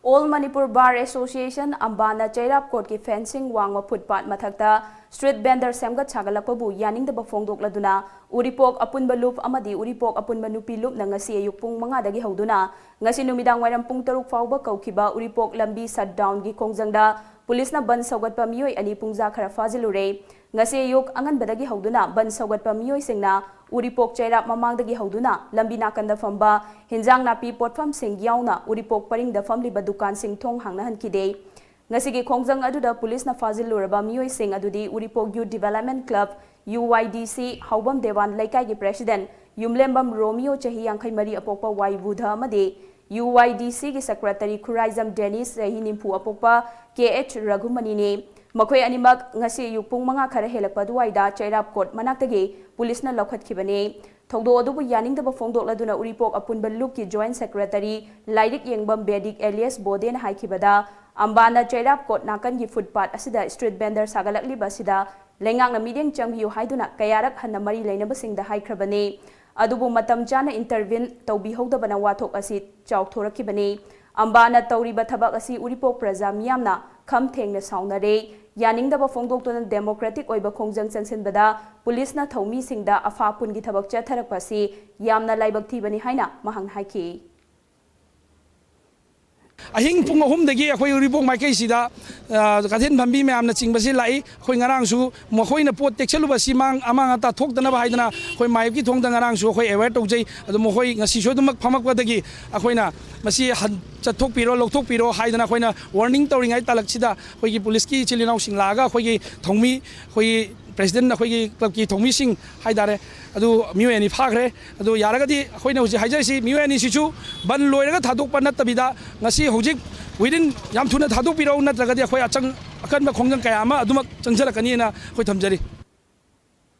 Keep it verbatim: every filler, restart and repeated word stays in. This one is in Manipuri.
All Manipur Bar Association ꯑꯝꯕꯥꯅ ꯆꯩꯔꯥꯞ ꯀꯣꯔꯠꯀꯤ ꯐꯦꯟꯁꯤꯡ ꯋꯥꯡꯃ ꯐꯨꯠꯄꯥꯠ ꯃꯊꯛꯇ ꯁ꯭ꯇ꯭ꯔꯤꯠ ꯚꯦꯟꯗꯔ ꯁꯦꯝꯒꯠ ꯁꯥꯒꯠꯂꯛꯄꯕꯨ ꯌꯥꯅꯤꯡꯗꯕ ꯐꯣꯡꯗꯣꯛꯂꯗꯨꯅ ꯎꯔꯤꯄꯣꯛ ꯑꯄꯨꯟꯕ ꯂꯨꯞ ꯑꯃꯗꯤ ꯎꯔꯤꯄꯣꯛ ꯑꯄꯨꯟꯕ ꯅꯨꯄꯤ ꯂꯨꯞꯅ ꯉꯁꯤ ꯑꯌꯨꯛ ꯄꯨꯡ ꯃꯉꯥꯗꯒꯤ ꯍꯧꯗꯨꯅ ꯉꯁꯤ ꯅꯨꯃꯤꯗꯥꯡ ꯋꯥꯏꯔꯝ ꯄꯨꯡ ꯇꯔꯨꯛ ꯐꯥꯎꯕ ꯀꯧꯈꯤꯕ ꯎꯔꯤꯄꯣꯛ ꯂꯝꯕꯤ ꯁꯠ ꯗꯥꯎꯟꯒꯤ ꯈꯣꯡꯖꯪꯗ ꯄꯨꯂꯤꯁꯅ ꯕꯟ ꯁꯧꯒꯠꯄ ꯃꯤꯑꯣꯏ ꯑꯅꯤ ꯄꯨꯡꯖꯥ ꯈꯔ ꯐꯥꯖꯤꯜꯂꯨꯔꯦ꯫ ꯉꯁꯤ ꯑꯌꯨꯛ ꯑꯉꯟꯕꯗꯒꯤ ꯍꯧꯗꯨꯅ ꯕꯟ ꯁꯧꯒꯠꯄ ꯃꯤꯑꯣꯏꯁꯤꯡꯅ ꯎꯔꯤꯄꯣꯛ ꯆꯩꯔꯥꯞ ꯃꯃꯥꯡꯗꯒꯤ ꯍꯧꯗꯨꯅ ꯂꯝꯕꯤ ꯅꯥꯀꯟꯗ ꯐꯝꯕ ꯍꯤꯟꯖꯥꯡ ꯅꯥꯄꯤ ꯄꯣꯠꯐꯝꯁꯤꯡ ꯌꯥꯎꯅ ꯎꯔꯤꯄꯣꯛ ꯄꯔꯤꯡꯗ ꯐꯝꯂꯤꯕ ꯗꯨꯀꯥꯟꯁꯤꯡ ꯊꯣꯡ ꯍꯥꯡꯅꯍꯟꯈꯤꯗꯦ꯫ ꯉꯁꯤꯒꯤ ꯈꯣꯡꯖꯪ ꯑꯗꯨꯗ ꯄꯨꯂꯤꯁꯅ ꯐꯥꯖꯤꯜꯂꯨꯔꯕ ꯃꯤꯑꯣꯏꯁꯤꯡ ꯑꯗꯨꯗꯤ ꯎꯔꯤꯄꯣꯛ ꯌꯨꯠ ꯗꯤꯚꯦꯂꯞꯃꯦꯟ ꯀ꯭ꯂꯕ, ꯌꯨ ꯋꯥꯏ ꯗꯤ ꯁꯤ, ꯍꯥꯎꯕꯝ ꯗꯦꯋꯥꯟ ꯂꯩꯀꯥꯏꯒꯤ ꯄ꯭ꯔꯦꯁꯤꯗꯦꯟꯠ ꯌꯨꯝꯂꯦꯝꯕꯝ ꯔꯣꯃꯤꯌꯣ, ꯆꯍꯤ ꯌꯥꯡꯈꯩ ꯃꯔꯤ ꯑꯄꯣꯛꯄ ꯋꯥꯏ ꯕꯨꯙ, ꯑꯃꯗꯤ ꯌꯨ ꯋꯥꯏ ꯗꯤ ꯁꯤꯒꯤ ꯁꯦꯀ꯭ꯔꯦꯇꯔꯤ ꯈꯨꯔꯥꯏꯖꯝ ꯗꯦꯅꯤꯁ, ꯆꯍꯤ ꯅꯤꯐꯨ ꯑꯄꯣꯛꯄ ꯀꯦ ꯑꯩꯆ ꯔꯘꯨꯃꯅꯤꯅꯤ꯫ ꯃꯈꯣꯏ ꯑꯅꯤꯃꯛ ꯉꯁꯤ ꯑꯌꯨꯛ ꯄꯨꯡ ꯃꯉꯥ ꯈꯔ ꯍꯦꯜꯂꯛꯄ ꯑꯗꯨꯋꯥꯏꯗ ꯆꯩꯔꯥꯞ ꯀꯣꯔꯠ ꯃꯅꯥꯛꯇꯒꯤ ꯄꯨꯂꯤꯁꯅ ꯂꯧꯈꯠꯈꯤꯕꯅꯤ꯫ ꯊꯧꯗꯣꯛ ꯑꯗꯨꯕꯨ ꯌꯥꯅꯤꯡꯗꯕ ꯐꯣꯡꯗꯣꯛꯂꯗꯨꯅ ꯎꯔꯤꯄꯣꯛ ꯑꯄꯨꯟꯕ ꯂꯨꯞꯀꯤ ꯖꯣꯏꯟꯠ ꯁꯦꯀ꯭ꯔꯦꯇꯔꯤ ꯂꯥꯏꯔꯤꯛ ꯌꯦꯡꯕꯝ ꯕꯦꯗꯤꯛ ꯑꯦꯂꯤꯌꯁ ꯕꯣꯗꯦꯅ ꯍꯥꯏꯈꯤꯕꯗ, ꯑꯝꯕꯥꯅ ꯆꯩꯔꯥꯞ ꯀꯣꯔꯠ ꯅꯥꯀꯟꯒꯤ ꯐꯨꯠꯄꯥꯠ ꯑꯁꯤꯗ ꯁ꯭ꯇ꯭ꯔꯤꯠ ꯚꯦꯟꯗꯔ ꯁꯥꯒꯠꯂꯛꯂꯤꯕ ꯑꯁꯤꯗ ꯂꯩꯉꯥꯛꯅ ꯃꯤꯠꯌꯦꯡ ꯆꯪꯕꯤꯌꯨ ꯍꯥꯏꯗꯨꯅ ꯀꯌꯥꯔꯛ ꯍꯟꯅ ꯃꯔꯤ ꯂꯩꯅꯕꯁꯤꯡꯗ ꯍꯥꯏꯈ꯭ꯔꯕꯅꯤ꯫ ꯑꯗꯨꯕꯨ ꯃꯇꯝ ꯆꯥꯅ ꯏꯟꯇꯔꯚꯤꯟ ꯇꯧꯕꯤꯍꯧꯗꯕꯅ ꯋꯥꯊꯣꯛ ꯑꯁꯤ ꯆꯥꯎꯊꯣꯔꯛꯈꯤꯕꯅꯤ꯫ ꯑꯝꯕꯥꯅ ꯇꯧꯔꯤꯕ ꯊꯕꯛ ꯑꯁꯤ ꯎꯔꯤꯄꯣꯛ ꯄ꯭ꯔꯖꯥ ꯃꯤꯌꯥꯝꯅ ꯈꯝ ꯊꯦꯡꯅ ꯁꯥꯎꯅꯔꯦ꯫ ꯌꯥꯅꯤꯡꯗꯕ ꯐꯣꯡꯗꯣꯛꯇꯨꯅ ꯗꯦꯃꯣꯀ꯭ꯔꯦꯇꯤꯛ ꯑꯣꯏꯕ ꯈꯣꯡꯖꯪ ꯆꯪꯁꯤꯟꯕꯗ ꯄꯨꯂꯤꯁꯅ ꯊꯧꯃꯤꯁꯤꯡꯗ ꯑꯐꯥ ꯄꯨꯟꯒꯤ ꯊꯕꯛ ꯆꯠꯊꯔꯛꯄ ꯑꯁꯤ ꯌꯥꯝꯅ ꯂꯥꯏꯕꯛ ꯊꯤꯕꯅꯤ ꯍꯥꯏꯅ ꯃꯍꯥꯛꯅ ꯍꯥꯏꯈꯤ꯫ ꯑꯍꯤꯡ ꯄꯨꯡ ꯑꯍꯨꯝꯗꯒꯤ ꯑꯩꯈꯣꯏ ꯎꯔꯤꯄꯣꯛ ꯃꯥꯏꯀꯩꯁꯤꯗ, ꯑ, ꯀꯩꯊꯦꯜ ꯐꯝꯕꯤ ꯃꯌꯥꯝꯅ ꯆꯤꯡꯕꯁꯤ ꯂꯥꯛꯏ꯫ ꯑꯩꯈꯣꯏ ꯉꯔꯥꯡꯁꯨ ꯃꯈꯣꯏꯅ ꯄꯣꯠ ꯇꯦꯛꯁꯜꯂꯨꯕꯁꯤ ꯃꯥꯡ-, ꯑꯃꯥꯡ ꯑꯇꯥ ꯊꯣꯛꯇꯅꯕ ꯍꯥꯏꯗꯅ ꯑꯩꯈꯣꯏ ꯃꯥꯌꯣꯛꯀꯤ ꯊꯣꯡꯗ ꯉꯔꯥꯡꯁꯨ ꯑꯩꯈꯣꯏ ꯑꯦꯋꯦꯌꯔ ꯇꯧꯖꯩ꯫ ꯑꯗꯨ ꯃꯈꯣꯏ ꯉꯁꯤꯁꯨ ꯑꯗꯨꯃꯛ ꯐꯝꯃꯛꯄꯗꯒꯤ ꯑꯩꯈꯣꯏꯅ ꯃꯁꯤ ꯍꯟ-, ꯆꯠꯊꯣꯛꯄꯤꯔꯣ, ꯂꯧꯊꯣꯛꯄꯤꯔꯣ ꯍꯥꯏꯗꯅ ꯑꯩꯈꯣꯏꯅ ꯋꯥꯔꯅꯤꯡ ꯇꯧꯔꯤꯉꯩ ꯇꯥꯂꯛꯁꯤꯗ ꯑꯩꯈꯣꯏꯒꯤ ꯄꯨꯂꯤꯁꯀꯤ ꯏꯆꯤꯜ ꯏꯅꯥꯎꯁꯤꯡ ꯂꯥꯛꯑꯒ ꯑꯩꯈꯣꯏꯒꯤ ꯊꯧꯃꯤ, ꯑꯩꯈꯣꯏꯒꯤ ꯄ꯭ꯔꯦꯁꯤꯗꯦꯟꯠ, ꯑꯩꯈꯣꯏꯒꯤ ꯀ꯭ꯂꯕꯀꯤ ꯊꯧꯃꯤꯁꯤꯡ ꯍꯥꯏꯇꯥꯔꯦ, ꯑꯗꯨ ꯃꯤꯑꯣꯏ ꯑꯅꯤ ꯐꯥꯈ꯭ꯔꯦ꯫ ꯑꯗꯨ ꯌꯥꯔꯒꯗꯤ ꯑꯩꯈꯣꯏꯅ ꯍꯧꯖꯤꯛ ꯍꯥꯏꯖꯔꯤꯁꯤ, ꯃꯤꯑꯣꯏ ꯑꯅꯤꯁꯤꯁꯨ ꯕꯟ ꯂꯣꯏꯔꯒ ꯊꯥꯗꯣꯛꯄ ꯅꯠꯇꯕꯤꯗ ꯉꯁꯤ ꯍꯧꯖꯤꯛ within ꯌꯥꯝ ꯊꯨꯅ ꯊꯥꯗꯣꯛꯄꯤꯔꯛꯎ, ꯅꯠꯇ꯭ꯔꯒꯗꯤ ꯑꯩꯈꯣꯏ ꯑꯆꯪ-, ꯑꯀꯟꯕ ꯈꯣꯡꯖꯪ ꯀꯌꯥ ꯑꯃ ꯑꯗꯨꯃꯛ ꯆꯪꯁꯤꯜꯂꯛꯀꯅꯤꯅ ꯑꯩꯈꯣꯏ ꯊꯝꯖꯔꯤ꯫